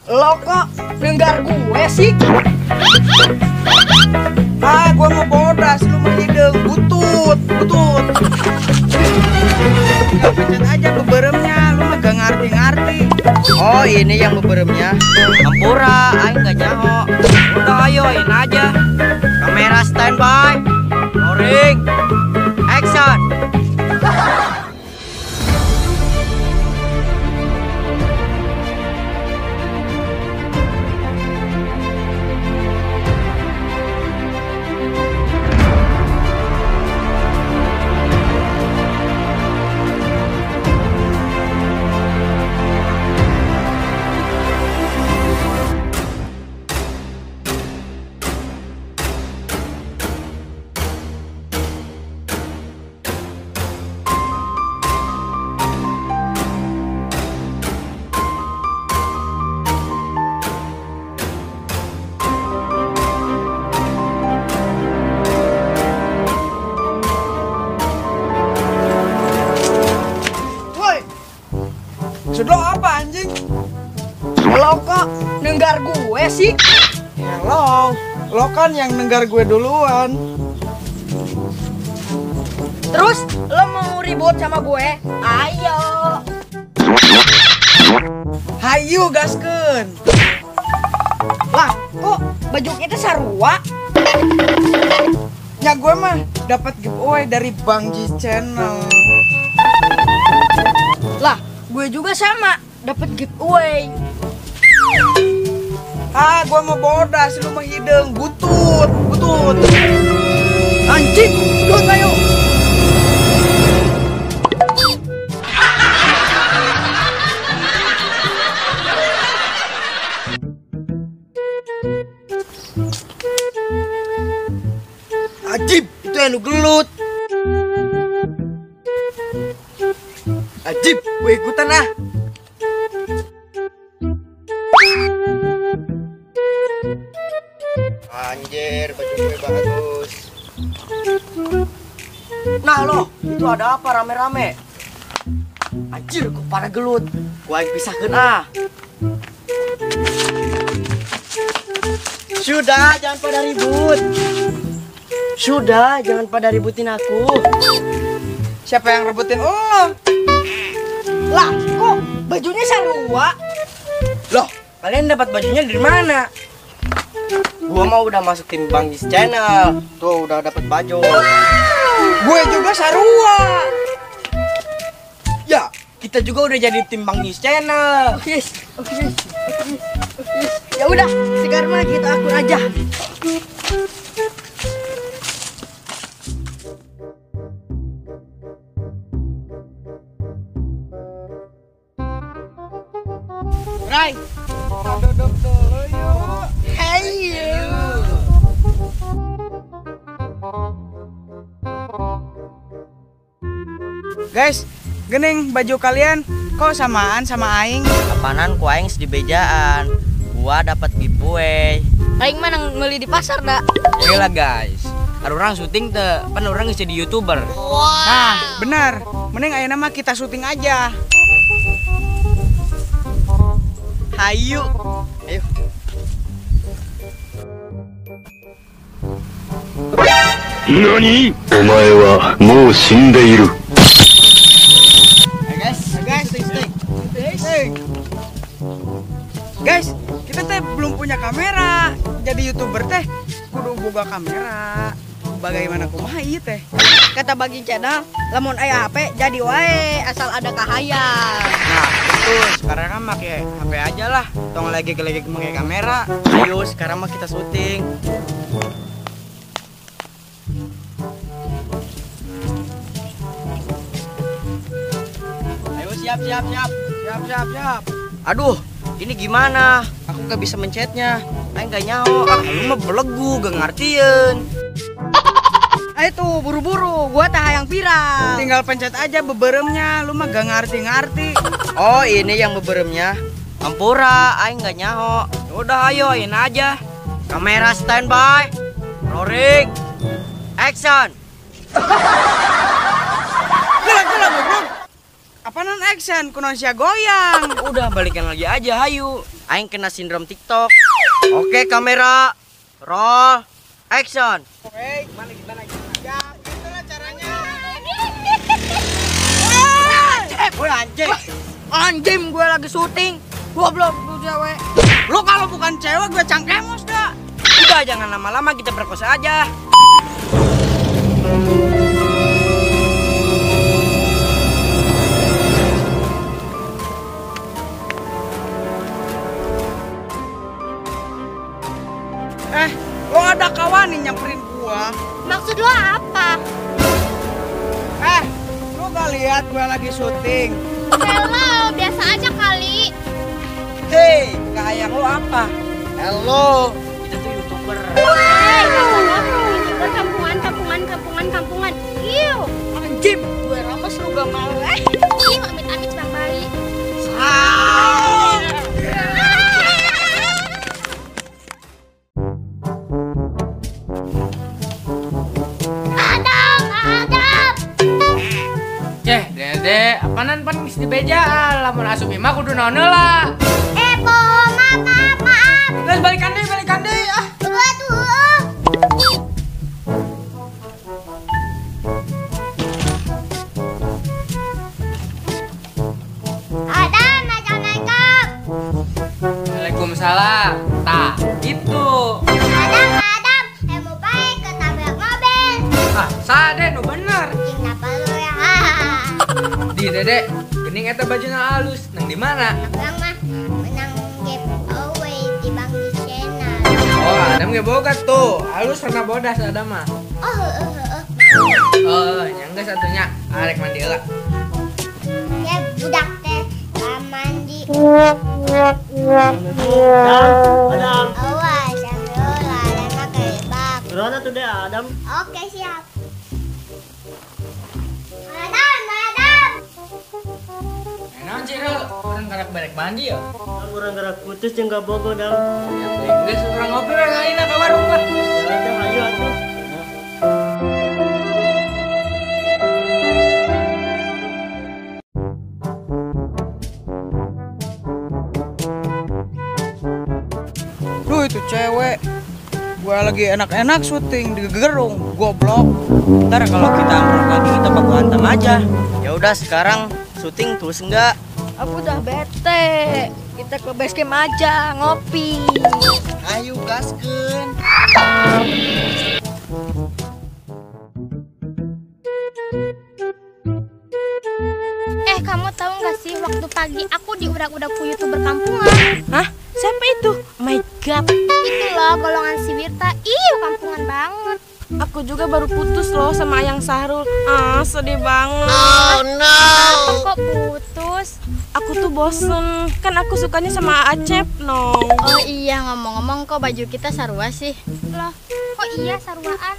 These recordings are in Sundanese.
Lo kok nenggar gue sih? Ah, gue mau bodas, lu mah hidung, butut, butut. Gak pencet aja beberemnya, lu mah gak ngerti-ngerti. Oh, ini yang beberemnya. Ampura, aing gak nyaho. Udah ayoin aja. Kamera standby. Rolling. Action. Maksud lo apa anjing? Lo kok nenggar gue sih? Ya lo kan yang nenggar gue duluan. Terus lo mau ribut sama gue? Ayo. Hayu gaskeun. Lah, kok baju kita sarua? Ya gue mah dapat giveaway dari Bang G Channel. Lah, gue juga sama, dapat giveaway. Ah, gue mau bodas, lu mah hidung, butut, butut. Anjing, gue ayo. Ajib, itu yang lu gelut. Ajib, gue ikutan ah. Anjir, baju gue bagus. Nah loh, itu ada apa rame-rame? Anjir, kok pada gelut. Gue yang pisahkan ah. Sudah, jangan pada ribut. Sudah, jangan pada ributin aku. Siapa yang rebutin lo? Lah, kok bajunya sarua? Loh, kalian dapat bajunya dari mana? Gua mau udah masuk tim Bang Jis Channel. Tuh udah dapat baju. Gue juga sarua. Ya, kita juga udah jadi tim Bang Jis Channel. Yes, yes, yes. Ya udah, sekarang mah kita akur aja. Rai, kita duduk dulu yuk. Hey you. Guys, gening baju kalian kok samaan sama aing? Apanan ku aing di bejaan. Gua dapat giveaway. Aing mah nang beli di pasar dak. Lah guys, ada orang syuting teh, pan orang geus jadi YouTuber. Wow. Nah, benar. Mending ayeuna mah kita syuting aja. Hayu. Ayo. Nani? Omae wa mou shindeiru. Ayo guys, guys, syuting. Guys, kita teh belum punya kamera. Jadi YouTuber teh kudu boga kamera. Bagaimana kumaha ieu teh? Kata Bagi Channel, lamun aya HP jadi wae asal ada kahayang. Nah, betul. Sekarang kan pakai HP aja lah. Tong lagi pakai kamera. Ayo, sekarang mah kita syuting. Ayo siap, siap, siap. Siap, siap, siap. Aduh, ini gimana? Aku gak bisa mencetnya. Aing gak nyaho. Ah, lu mah belegu, gak ngertiin. Ayo tuh buru-buru, gua tak hayang viral. Tinggal pencet aja beberemnya, lu mah gak ngerti-ngerti. Oh, ini yang beberemnya. Ampura, aing gak nyaho. Udah ayoin aja. Kamera standby. Rolling. Action. Gila, gila, goblok. Apanan action? Kunaon sia goyang. Udah balikan lagi aja, hayu. Aing kena sindrom TikTok. Oke, kamera. Roll. Action. Oke, mana gimana? Ya, itulah caranya. Woi anjing. Anjing, gue lagi syuting. Goblok lu cewek. Lu kalau bukan cewek gue cangkemos dah. Udah jangan lama-lama, kita perkosa aja. Lo ada kawan nih nyamperin gua. Maksud lo apa? Lo gak lihat gua lagi syuting? Hello, biasa aja kali. Hei, kahayang lo apa? Hello, kita tuh YouTuber. Hey, YouTuber kampungan, kampungan, kampungan, kampungan. Iu, anjing, gue rames lu gak mau. Iu, amit-amit bang bayi. Ceh, Dede, apanan pan geus dibeja, lamun asup imah kudu naon heula. Po, maaf, maaf, maaf. Geus balikan deui, ah. Aduh. Adam, assalamualaikum. Waalaikumsalam. Tah, itu. Adam, Adam, mau baik ketabrak mobil. Ah, sade nu bener. Kenapa lu ya? Di Dede, gening eta bajuna halus, nang di mana? Abang mah menang giveaway di Bang Channel. Oh, Adam ge boga tuh, halus warna bodas Adam mah. Oh, heeh. Oh, nya geus satunya, arek mandi heula. Ya budak teh mandi. Adam. Awas, heula lana kelebak. Gerona tuh deh Adam. Oke, siap. Adam, Adam. Naon sih Rul? Urang karak barek mandi ya? Urang karak putus jeung kabogo Dam. Ya geus urang ngopi we ngaina ka warung lah. Ya Dam, ayo atuh. Duh, itu cewek. Gua lagi enak-enak syuting di gerung, goblok. Ntar kalau kita ambruk lagi kita baku hantam aja. Ya udah sekarang syuting terus enggak? Aku udah bete. Kita ke base camp aja ngopi. Ayo gaskeun. Kamu tahu nggak sih waktu pagi aku diudak-udak ku YouTuber kampungan. Hah? Siapa itu? Oh my god. Itu loh golongan si Wirta. Ih, kampungan banget. Aku juga baru putus loh sama Ayang Sahrul. Ah, sedih banget. Oh no. Kenapa kok putus? Aku tuh bosen. Kan aku sukanya sama Acep, no. Oh iya, ngomong-ngomong kok baju kita sarua sih? Loh, kok iya saruaan?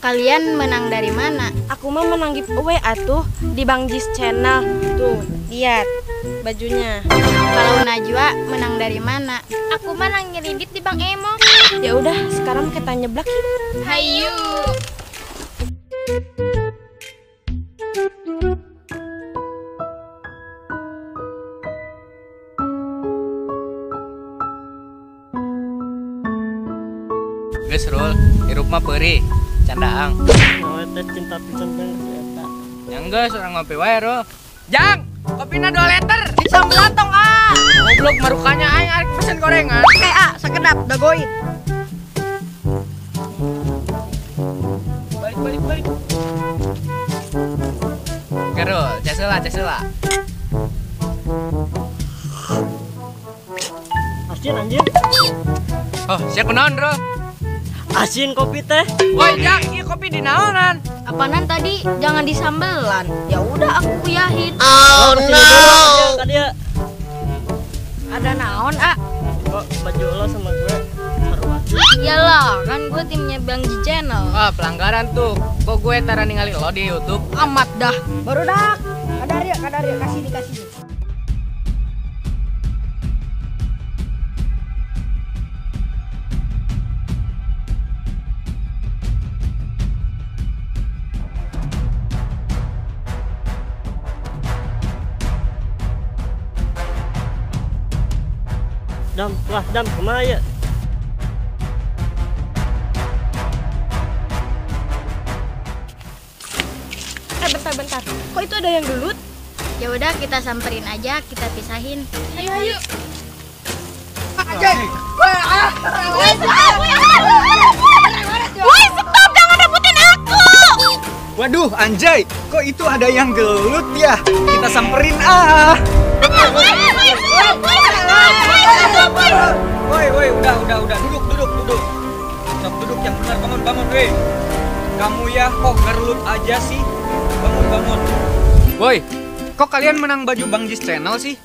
Kalian menang dari mana? Aku mah menang giveaway atuh di Bang Jis Channel. Tuh, lihat bajunya. Kalau Najwa menang dari mana? Aku mah menang ngeridit di Bang Emo. Ya udah, sekarang kita nyeblak yuk. Hayu. Geus Rul, hirup mah peurih, candaang. Mau teh cinta pisan teh eta. Yang geus urang ngopi wae, Rul. Jang, kopina 2 liter. Disambel tong ah. Goblok marukanya aing arek pesen gorengan. Oke ah, sakedap dagoin. Balik balik balik. Oke, Rul, cas heula, cas heula. Asin anjir. Oh, sia kunaon, Rul? Asin kopi teh. Woi, Jang, ieu kopi di naonan? Apanan tadi? Jangan disambelan. Ya udah aku kuyahin. Oh no. Tadi ya. Ada naon, ah? Kok baju lo sama gue sarua? Iyalah, kan gue timnya Bang Ji Channel. Wah, pelanggaran tuh. Kok gue tara ningali lo di YouTube? Amat dah. Baru dah. Kadaria, kadaria, kasih dikasih. Dam, wah dam kumaha ya? Bentar-bentar. Kok itu ada yang gelut? Ya udah kita samperin aja, kita pisahin. Ayo ayo. Woi, stop, jangan rebutin aku. Waduh, anjay, kok itu ada yang gelut ya? Kita samperin ah. Woi, woi, udah, duduk. Stop, duduk yang benar, bangun, woi. Kamu ya kok gelut aja sih? Bangun. Woi, kok kalian menang baju Bang Jis Channel sih?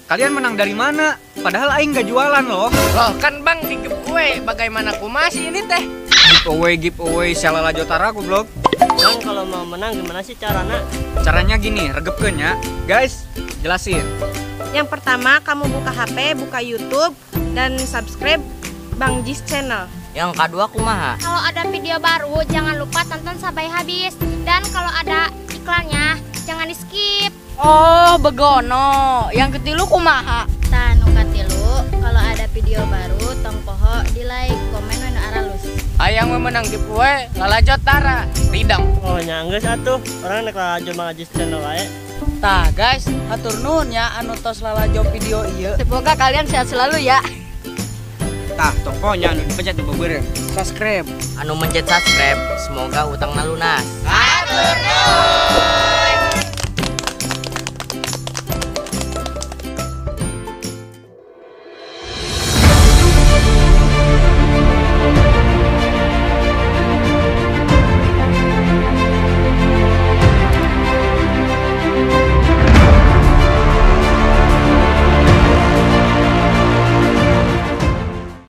Kalian menang dari mana? Padahal aing gak jualan loh. Loh kan Bang di giveaway, bagaimana kumasi ini teh? Giveaway, sialala jotara goblok. Bang kalau mau menang gimana sih caranya? Caranya gini, regepkeun ya. Guys, jelasin. Yang pertama, kamu buka HP, buka YouTube dan subscribe Bang Jis Channel. Yang kedua kumaha? Kalau ada video baru jangan lupa tonton sampai habis, dan kalau ada iklannya jangan di-skip. Oh, begono. Yang ketilu kumaha? Tah nu katilu, kalau ada video baru tong poho di like, komen we nu aralus. Hayang memenang giveaway lalajo tara. Ridang. Oh, nya geus atuh. Urang nek lalajo Bang Jis Channel wae. Tah guys, hatur nuhun ya anu tos lalajo video ieu. Semoga kalian sehat selalu ya. Tah, tokonya anu dipencet di beureum. Subscribe. Anu mencet subscribe, semoga hutangna lunas. Hatur nuhun.